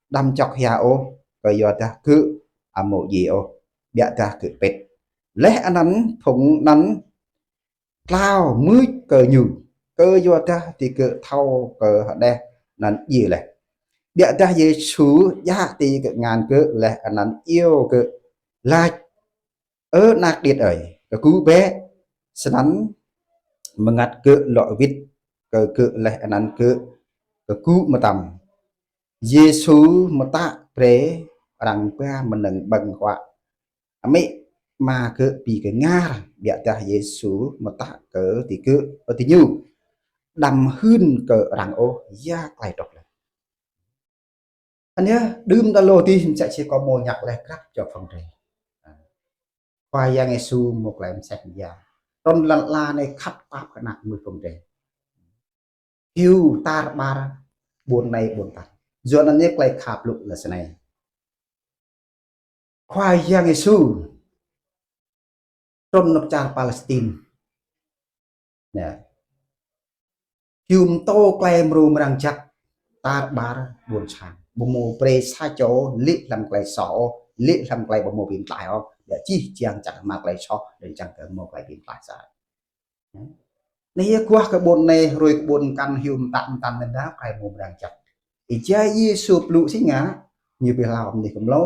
Đăm čŏk hia ôh, kyuadah gơ̆ amâo djiê ôh, ƀiădah gơ̆ pĭt. Leh anăn phung anăn tlao mưč kơ ñu, kyuadah digơ̆ thâo kơ hđeh anăn djiê leh. Ƀiădah Yêsu djă ti kngan gơ̆ leh anăn iêu gơ̆ lač: Ơ anak điêt ơi, kgŭ bĕ. Snăn mngăt gơ̆ lŏ wĭt kơ gơ̆ leh anăn gơ̆ kgŭ mtam. Yêsu mtă brei arăng ba mnơ̆ng ƀơ̆ng huă. Amĭ ama gơ̆ bi kngăr, ƀiădah Yêsu mtă kơ digơ̆, ơ diñu: Đăm hưn kơ arăng ôh ya klei truh leh. Anei, đưm đă lŏ dih msĕ si kâo mâo ñăk leh krăp čŏk phung drei. Khua Yang Yêsu mâo klei msĕ ya. Trŭn lăn ala anei khăp pap kơ anak mnuih phung drei. Hiu tar ƀar ƀuôn anei ƀuôn tal. Yua anăn ñu klei khăp lŭ leh snei. Khua Yang Yêsu trŭn nôk čar Palestin. Nă. Hiu mtô klei mrâo mrang jăk tar ƀar ƀuôn sang. Ƀu mâo brei sa čô lĕ hlăm klei soh ôh, lĕ hlăm klei ƀu mâo bi mtlaih ôh. Ƀiădah jih jang čang hma klei soh, leh čang kơ mâo klei bi mtlaih sa. Anei yơh aguah kơ ƀuôn anei, hruê kơ ƀuôn mkăn hiu mtă mtăn năn dap klei mrâo mrang jăk. Êjai Yêsu blŭ si ngă, ñu bi hlao mnuih kmlô.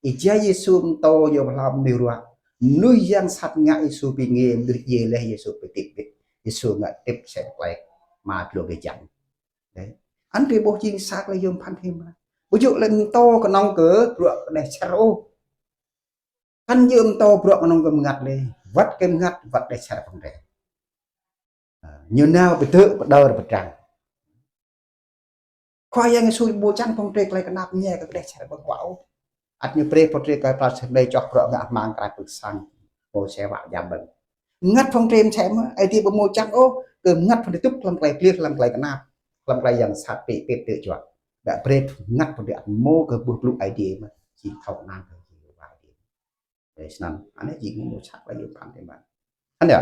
Êjai Yêsu mtô ñu bi hlao mnuih ruă. Mnuih yang sat ngă Yêsu bi ngê, mnuih djiê leh Yêsu bi tĭp wĭt. Yêsu ngă tĭp sem klei ma dlông kơ jang. Anăn bi ƀuh jing sa klei yuôm bhăn hĭn mơh. Ƀu djŏ lĕ mtô knŏng kơ bruă kđeh čar ôh. Kăn djŏ mtô bruă knŏng kơ mngăt lĕ, wăt kơ mngăt, wăt kđeh čar phung drei. Ñu nao bi dơ̆ pơdơr pơdrăng. Khua Yang Yêsu ƀu čang phung drei klei knap mñai kơ kđeh čar ƀơ̆ng huă ôh. Ăt ñu brei phung drei kơ pral sem lei čoh bruă ngă hmăng krai pưk sang, mâo se wă jam ƀơ̆ng. Mngăt phung drei msĕ mơh, Aê Diê ƀu mâo čang ôh kơ mngăt phung drei dôk hlăm klei pliêr, hlăm klei knap, hlăm klei yang sat pĭ pĭt tơ juă. Ƀiădah brei mngăt phung drei ăt mâo kơ boh blŭ Aê Diê mơh, jing thâo knang kơ Yêhôwa Aê Diê. Snăn, anei jing mâo sa klei yuôm bhăn hĭn mơh. Hăn ya.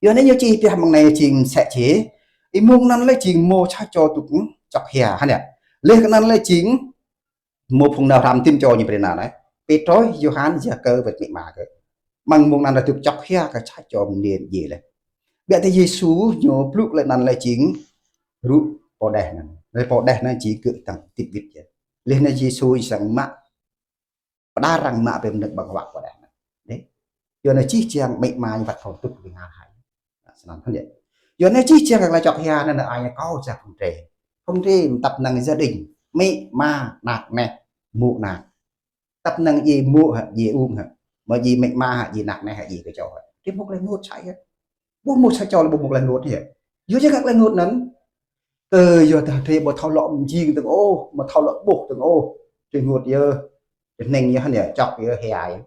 Yua anei ñu čih pioh mơ̆ng anei jing msĕ si, êmông anăn lĕ jing mâo sa čô dôk čŏk hia, hăn ya. Leh kơ anăn lĕ jing mâo phung nao hrăm tim čô ñu brei nao anei. Pêtrôs, Yôhan, Yakơ, wăt amĭ ama gơ̆. Mơ̆ng êmông anăn lĕ dôk čŏk hia kơ sa čô mniê djiê leh. Ƀiădah Yêsu ñu blŭ leh anăn lĕ jing rŭ pô hđeh anăn. Leh pô hđeh anăn jing gơ̆ hdơ̆ng tĭp wĭt yơh. Leh anăn Yêsu srăng mă pơdar arăng mă bi mnơ̆ng ƀơ̆ng huă pô hđeh anăn. Dê. Yua anăn jih jang amĭ ama ñu wăt thâo tŭk bi ngă hai. Snăn hăn ya. Yua anăn jih jang klei čŏk hia anăn ai ñu kâo jang phung drei. Phung drei mtăp năng gia đình, amĭ ama, anak anei, mô̆ anak. Tăp năng djiê mô̆ hă, djiê ung hă. Mâo djiê amĭ ama hă, djiê anak anei hă, djiê kơ čô hă. Drei mâo klei ênguôt sa yơh. Ƀu mâo sa čô lĕ ƀu mâo klei ênguôt yơh. Yua ya ngă klei ênguôt anăn. Kyuadah drei ƀu thâo lŏ mjing dơ̆ng ôh, ƀu thâo lŏ ƀuh dơ̆ng ôh. Drei ênguôt yơh. Drei hnĭng yơh hăn ya, čŏk yơh, hia yơh.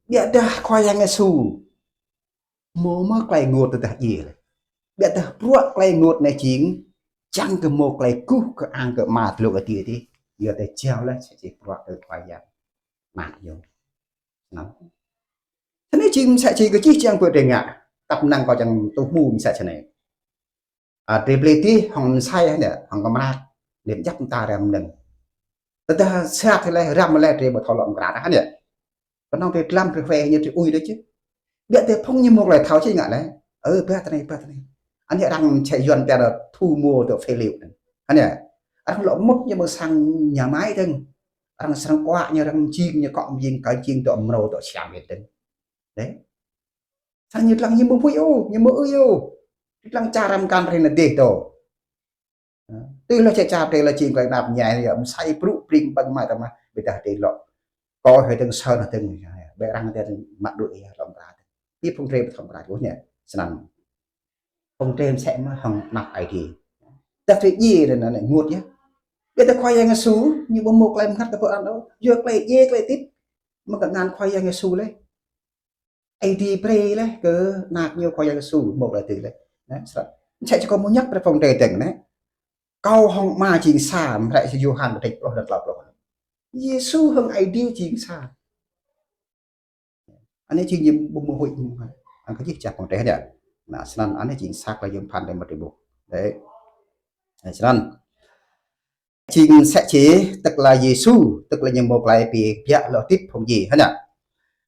Ƀiădah Khua Yang Yêsu mâo mơh klei ênguôt tơdah djiê leh. Ƀiădah bruă klei ênguôt anei jing Čiăng kơ mâo klei guh kơ ang kơ ama dlông adih adih. Yua tơ jao leh msĕ si bruă kơ Khua Yang. Mă yơh. Snăn. Snăn jing msĕ si kơ jih jang pơ drei ngă. Tăp năng kâo čiăng tuh mu msĕ snei. A, drei blei dih hŏng msei hă, hŏng kmrăt. Leh djăp mta răm mnơ̆ng. Tơdah sat leh răm leh drei ƀu thâo lŏ mkra hă. Knŏng drei dlăm drei hue ñu drei ui đa čih. Biă tơ phung ñu mâo klei thâo čih ngă leh. Ơ, ba tơ anei, ba tơ anei. Anei arăng čĕ yuăn pia là thu mua dŏ phế liệu anei. Anei arăng lŏ mŭt ñu mơ̆ng sang nhà máy dơ̆ng. Arăng srăng kuă ñu arăng jing ñu kŏ mjing kơ jing dŏ mrâo dŏ siam hĕ dơ̆ng. Đấy. Srăng ñu dlăng ñu mâo pui ô, ñu mâo ư ô. Dlăng čar răm kan rei na dih tô. Tui leh čĕ čar drei leh jing klei nap ñai ya msei brŭ pring băng mai tơ mă ƀiădah drei lŏ. Kơ hĕ dơ̆ng sơ na dơ̆ng. Ƀĕ arăng dơ̆ng mă đuĕ ya lŏ mkra. Bi phung drei ƀu thâo mkra ôh ñu. Snăn. Phung drei msĕ mơh hŏng nap ai dih. Tơ drei djiê na na ngut ya. Ƀiădah Khua Yang Yêsu ñu ƀu mâo klei mngăt kơ pô anăn ôh. Yua klei djiê klei tĭt. Mơ̆ng kơ ngăn Khua Yang Yêsu leh. Aê Diê brei leh kơ anak ñu Khua Yang Yêsu mâo klei tui leh. Nĕ, srăng. Msĕ si kâo mñă brei phung drei dơ̆ng nĕ. Kâo hŏng Ama jing sa, msĕ si Yôhan kdrêč pluh leh tlâo pluh. Yêsu hŏng Aê Diê jing sa. Anei jing ñu ƀu mâo huĭ ñu. Ăn kơ jih jang phung drei ya. Nă, snăn anei jing sa klei yuôm bhăn drei mă drei ƀuh. Đấy. Nă, snăn. Jing msĕ si, tức là Yêsu, tức là ñu mâo klei bi biă lŏ tĭt phung djiê, hă nă.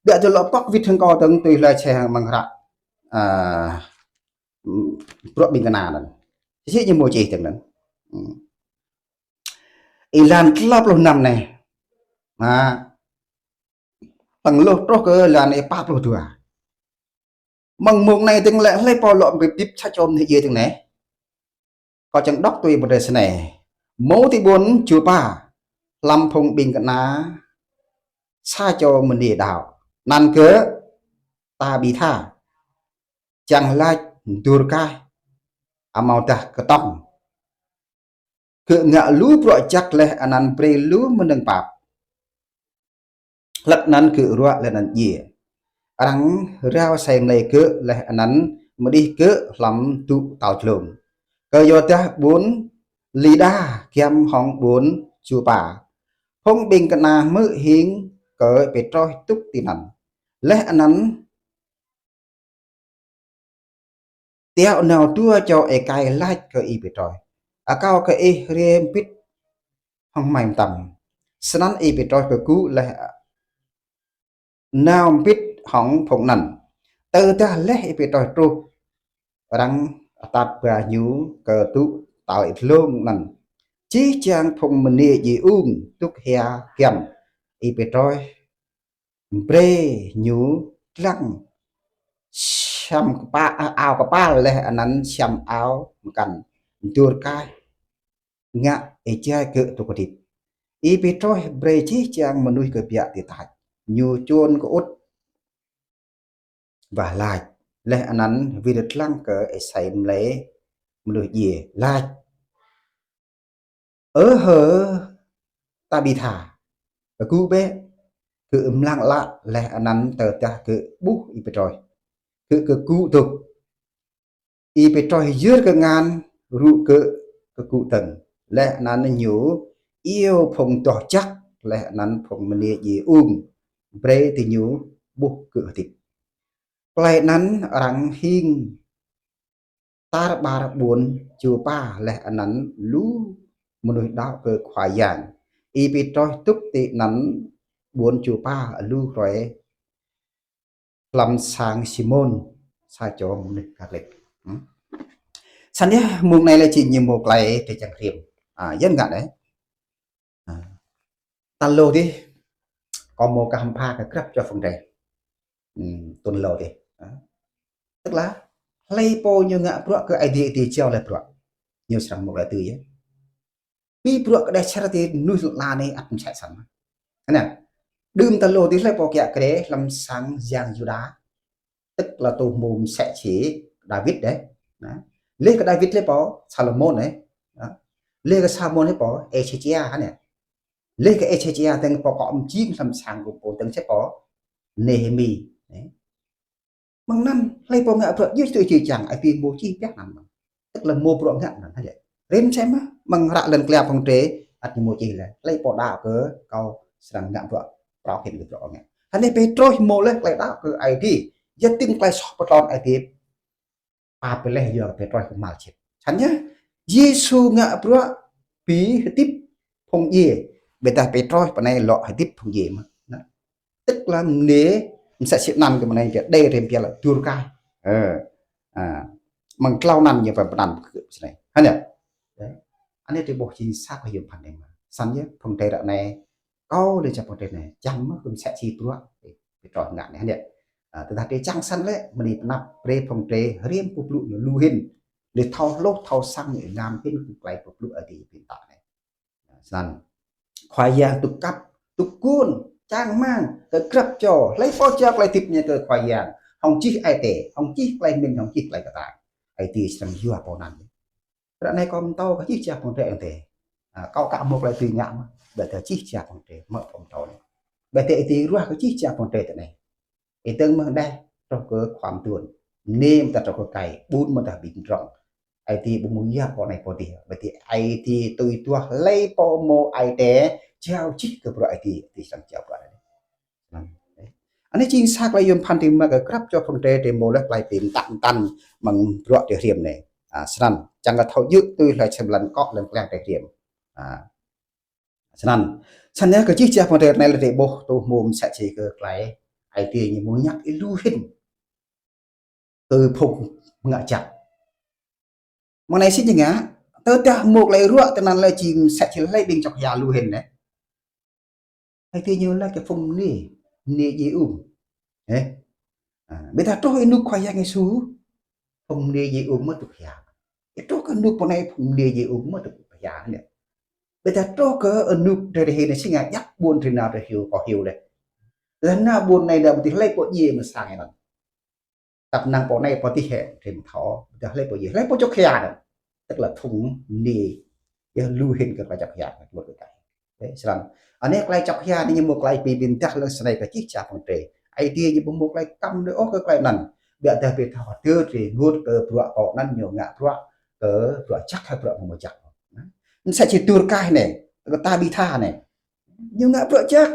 Biă tơ lŏ pŏk wĭt hŏng kâo dơ̆ng tui leh čeh mơ̆ng hră, a, bruă ƀĭng kna anăn. Čih ñu mâo čih dơ̆ng anăn. Hmm. Êlan tlâo pluh năm anei. Nă. Tơl lŏ truh kơ êlan êpa pluh dua. Mơ̆ng mông anei dơ̆ng lĕ hlei pô lŏ bi hdĭp sa čô mnuih djiê dơ̆ng anei. Kâo čiăng đŏk tui brei snei. Mâo ti ƀuôn Jôpa, hlăm phung ƀĭng kna sa čô mniê đăo. Anăn gơ̆ Tabitha. Čiăng lač Dorkas amâodah Ktŏng. Gơ̆ ngă lu bruă jăk leh anăn brei lu mnơ̆ng pap. Hlăk anăn gơ̆ ruă leh anăn djiê. Arăng rao asei mlei gơ̆ leh anăn mđih gơ̆ hlăm dŭ tal dlông. Kyuadah ƀuôn Lida giăm hŏng ƀuôn Jôpa. Phung ƀĭng kna hmư̆ hing kơ Y-Pêtrôs dôk tinăn. Leh anăn tiŏ nao dua čô êkei lač kơ Y-Pêtrôs. Akâo kơ ih hriê mbĭt hŏng hmei mtam. Snăn Y-Pêtrôs kgŭ leh nao mbĭt hŏng phung anăn. Tơdah leh Y-Pêtrôs truh arăng atăt ba ñu kơ dŭ tal dlông anăn. Jih jang phung mniê djiê ung dôk hia giăm Y-Pêtrôs brei ñu dlăng siam kpa-, ao kpal leh anăn siam ao mkăn Dorkas ngă êjai gơ̆ dôk hdĭp. Y-Pêtrôs brei jih jang mnuih kbiă ti tač. Ñu čuôn kơŭt wah lač. Leh anăn wir dlăng kơ asei mlei mnuih djiê lač. Ơ hơ Tabitha, kgŭ bĕ. Gơ̆ mlăng ală leh anăn tơdah gơ̆ ƀuh Y-Pêtrôs. Gơ̆ kgŭ dôk. Y-Pêtrôs yơr kngan rŭ gơ̆ kgŭ dơ̆ng. Leh anăn ñu iêu phung doh jăk leh anăn phung mniê djiê ung brei diñu ƀuh gơ̆ hdĭp. Klei anăn arăng hing tar ƀar ƀuôn Jôpa leh anăn lu mnuih đăo kơ Khua Yang. Y-Pêtrôs dôk tinăn ƀuôn Jôpa lu hruê hlăm sang Simôn sa čô mnuih Karik. Hmm. Snăn yơh mông anei lĕ jing ñu mâo klei drei čiăng hriăm. A, yơh ngă anei. A. Tal êlâo dih, kâo mâo kah mbha kơ grăp čô phung drei. Hmm, tŭn êlâo dih. A. Tức là, hlei pô ñu ngă bruă kơ Aê Diê, Aê Diê jao leh bruă. Ñu srăng mâo klei tui yơh. Bi bruă kđeh čar ti mnuih lăn ala anei ăt msĕ snăn. Anăn, đưm tal êlâo dih hlei pô kiă kriê hlăm sang Yang Yuđa. Tức là tô mô msĕ si Đawit dih. Nă. Leh kơ Đawit hlei pô, Salômôn dih. Nă. Leh kơ Salômôn hlei pô, Êsêkia hă nă. Leh kơ Êsêkia dơ̆ng pô kŏ mjing hlăm sang kơ pô dơ̆ng si pô, Nêhêmi. Nă. Mơ̆ng anăn, hlei pô ngă bruă djŏ tui čih čiăng, ai tiê mâo čih pia anăn. Tức là mâo bruă ngă anăn, hă lĕ. Rĭm čem mơh, mơ̆ng hră lăn klia phung drei, ăt ñu mâo čih leh. Hlei pô đăo kơ kâo srăng ngă bruă, prŏng hĭn kơ bruă ngă. Hơnăn Pêtrôs mâo leh klei đăo kơ Aê Diê. Yăl dĭng klei soh pơtlôn Aê Diê. Pap leh yua Pêtrôs kmhal čĭt. Snăn yơh, Yêsu ngă bruă bi hdĭp phung djiê. Ƀiădah Pêtrôs pô anei lŏ hdĭp phung djiê mơh. Tức là mniê, msĕ si anăn kơ mniê, dê rĭm pia lŏ dur kai. Ơ, a, mơ̆ng tlâo anăn ñu pơpnăn kơ snei. Hơnăn yơh. Anei drei ƀuh jing sa klei yuôm bhăn drei mơh. Snăn yơh, phung drei ară anei, kâo leh čăp phung drei anei, čiăng mơh kơ msĕ si bruă Pêtrôs ngă anei, hơnăn yơh. A, tơdah drei čiăng snăn lĕ, mni pnăp brei phung drei hriăm boh blŭ ñu lu hĭn. Leh thâo hluh thâo săng ñu êlam hĭn kơ klei boh blŭ Aê Diê bi mtă anei. Snăn. Khua Yang dôk kăp, dôk guôn, čang hmăng, kơ grăp čô, hlei pô jao klei hdĭp ñu kơ Khua Yang, hŏng jih ai tiê, hŏng jih klei mĭn, hŏng jih klei ktang. Aê Diê srăng yua pô anăn. Ară anei kâo mtô kơ jih jang phung drei anei. A, kâo ka mâo klei dưi ngă mơh, ƀiădah jih jang phung drei, mơ̆ phung mtô anei. Ƀiădah Aê Diê ruah kơ jih jang phung drei tinei. Ih dơ̆ng mơ̆ng đeh, truh kơ khua mduôn. Mniê mơ̆ng ta truh kơ êkei, ƀun mơ̆ng ta ƀĭng drŏng. Aê Diê ƀu mâo yap pô anei pô dih. Ƀiădah Aê Diê tui duah hlei pô mâo ai tiê, jao jih kơ bruă Aê Diê, Aê Diê srăng jao bruă anei. Snăn. Anei jing sa klei yuôm bhăn drei mă kơ grăp čô phung drei, drei mâo leh klei bi mtă mtăn mơ̆ng bruă drei hriăm anei. A, snăn. Čiăng kơ thâo djŏ tui hlue čem lăn kŏ lăn kliăng drei hriăm. A, snăn. Snăn yơh kơ jih jang phung drei anei leh drei ƀuh tŭ hmô msĕ si kơ klei Aê Diê ñu mâo ñăk êlu hĭn kơ phung ngă jăk. Mơ̆ng anei si ñu ngă, tơdah mâo klei ruă tinăn leh jing msĕ si hlei ƀĭng čŏk hia lu hĭn anei. Aê Diê ñu lač kơ phung mniê, mniê djiê ung. Ơ. A, ƀiădah truh ênuk Khua Yang Yêsu, phung mniê djiê ung mơh dôk hia. Ơ, truh kơ ênuk pô anei phung mniê djiê ung mơh dôk hia anei. Ƀiădah truh kơ ênuk drei hĭn anei si ngă djăp ƀuôn drei nao drei hiu kơ hiu leh. Leh nao ƀuôn anei nao ƀuôn dih hlei pô djiê msĕ snăn. Tăp năng pô anei pô dih hĕ, drei mthâo, ƀiădah hlei pô djiê, hlei pô čŏk hia anăn. Tức là phung mniê, yơh lu hĭn kơ klei čŏk hia, mâo kơ êkei. Ơ, snăn. Anei klei čŏk hia anei ñu mâo klei bi mĭn dah leh snei kơ jih jang phung drei. Aê Diê ñu ƀu mâo klei kăm drei ôh kơ klei anăn. Ƀiădah bi thâo hdơr drei ênguôt kơ bruă pô anăn ñu ngă bruă, kơ bruă jăk hĕ bruă amâo jăk. Msĕ si dur kai anei, kơ Tabitha anei. Ñu ngă bruă jăk.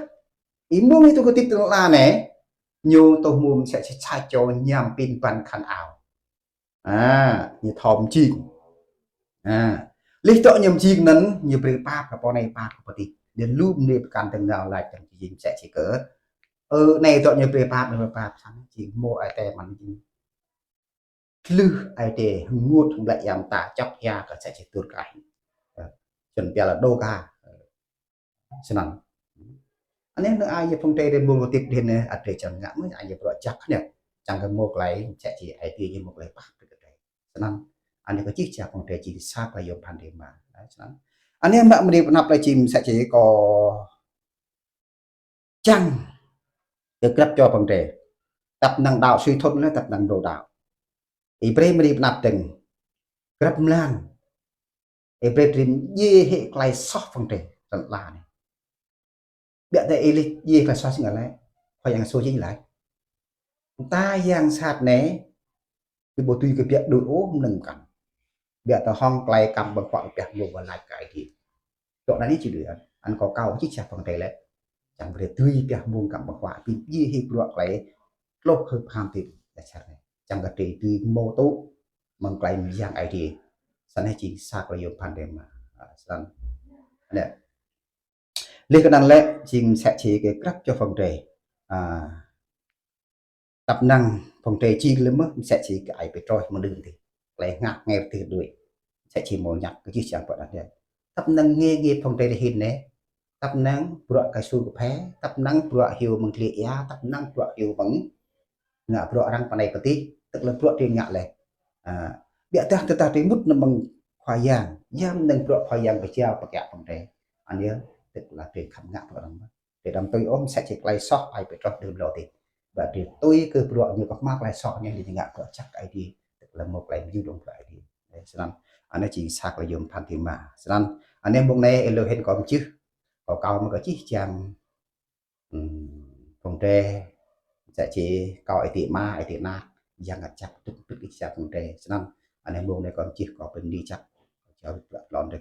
Êmông ih tŭ kơ hdĭp ti lăn ala anei, ñu tŭ hmô msĕ si sa čô ñăm pin ban khăn ao. A, ñu thâo mjing. A, leh dŏ ñu mjing anăn, ñu brei pap kơ pô anei pap kơ pô dih. Leh lu mniê pơkăn dơ̆ng nao lač dơ̆ng jing msĕ si kơ. Ơ, anei dŏ ñu brei pap, ñu brei pap, snăn jing mâo ai tiê mơ̆n jing. Tlưh ai tiê, ênguôt hŏng ƀlĕ ya mta, čŏk hia kơ msĕ si dur kai. Ơ, čuôn pia leh dôk ha. Snăn. Anei năng ai yơh phung drei drei mâo hdĭp dih anei, ăt drei čiăng ngă mơh, ai yơh bruă jăk anei. Čiăng kơ mâo klei, msĕ si Aê Diê ñu mâo klei pap kơ drei. Snăn. Anei kơ jih jang phung drei jing sa klei yuôm bhăn drei mă. Snăn. Anei mă mni pnăp leh jing msĕ si kâo čiăng kơ grăp čô phung drei. Tăp năng đăo sui thŭn leh, tăp năng mrâo đăo. Ih brei mni pnăp dơ̆ng. Grăp mlan. Ih brei drei mdjiê hĕ klei soh phung drei, ti lăn ala anei. Ƀiădah ih leh djiê klei soh si ngă leh, Khua Yang Yêsu jing lač. Mta yang sat anei, ih ƀu dưi kbiă đuĕ ôh mnơ̆ng mkăn. Ƀiădah hŏng klei kăm ƀơ̆ng huă kbiă mâo wah lač kơ Aê Diê. Dŏ anăn ñu či đuĕ, anăn kâo akâo jih jang phung drei leh. Čiăng brei dưi kbiă mâo kăm ƀơ̆ng huă, bi mdjiê hĕ bruă klei tluh hơ̆k hăng hdĭp leh čar anei. Čiăng kơ drei dưi mâo tŭ mơ̆ng klei myang Aê Diê. Snăn jing sa klei yuôm bhăn drei mă. A, snăn. Anei. Leh kơ anăn lĕ jing msĕ si kơ grăp čô phung drei. A, tăp năng phung drei jing leh mơh msĕ si kơ ai Pêtrôs mơ̆ng đưm dih. Klei ngă ngêr dih đuĕ. Msĕ si mâo ñăk kơ jih jang pô anăn yơh. Tăp năng ngê ngê phung drei leh hĭn anei. Tăp năng bruă kơ su kphê, tăp năng bruă hiu mơ̆ng dliê êa, tăp năng bruă hiu mơ̆ng ngă bruă arăng pơ anei pơ dih, tức là bruă drei ngă leh. A, ƀiădah tơdah drei mŭt nao mơ̆ng Khua Yang, ya mnơ̆ng bruă Khua Yang kjăp pơkiă phung drei. Anei yơh, tức là drei khăm ngă bruă arăng. Drei đăm tui ôh msĕ si klei soh ai Pêtrôs đưm lŏ dih. Ƀiădah drei tui kơ bruă ñu kơ hma klei soh ñu leh ñu ngă bruă jăk Aê Diê, tức là mâo klei mjưh dơ̆ng bruă Aê Diê. Ơ, snăn, anei jing sa klei yuôm bhăn drei mă. Snăn, anei mông anei êlâo hĭn kâo mjưh, kâo akâo mơh kơ jih jang Hmm, phung drei, msĕ si kâo ai tiê ama, ai tiê anak, yang ngă jăk dôk mbĭt kơ jih jang phung drei. Snăn, anei mông anei kâo mjưh kâo bi mni jăk. Čar lăn dih.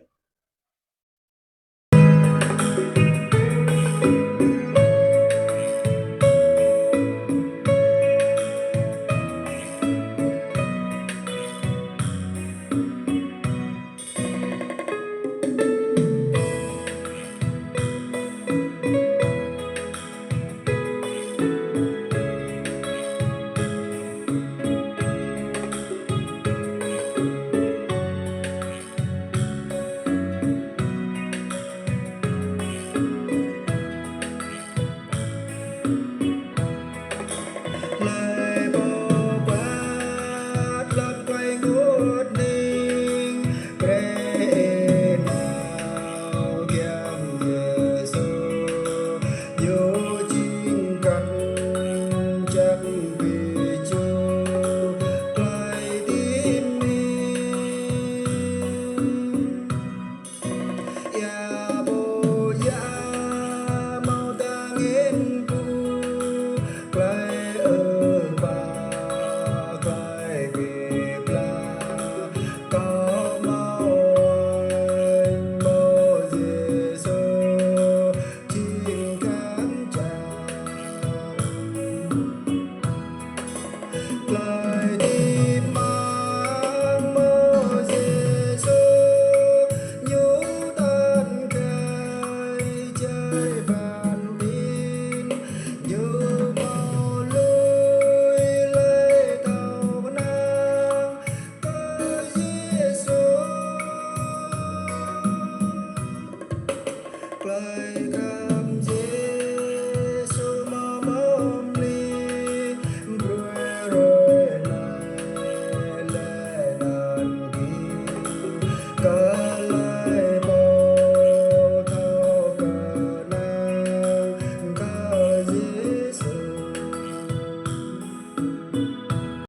Hlei pô phat hlăm klei ênguôt hnĭng, brei ih nao giăm Yêsu, ñu jing kăn jăk bi čuh klei hdĭp mĭn. Ya pô ya mâo ta angĭn ku, klei ơ ba klei bi blah, kâo mâo, mâo Yêsu jing kăn jăk. Klei hdĭp mang mâo Yêsu, ñu tăn kei jai ban mĭn, ñu mâo lui hlei thâo knang kơ Yêsu. Klei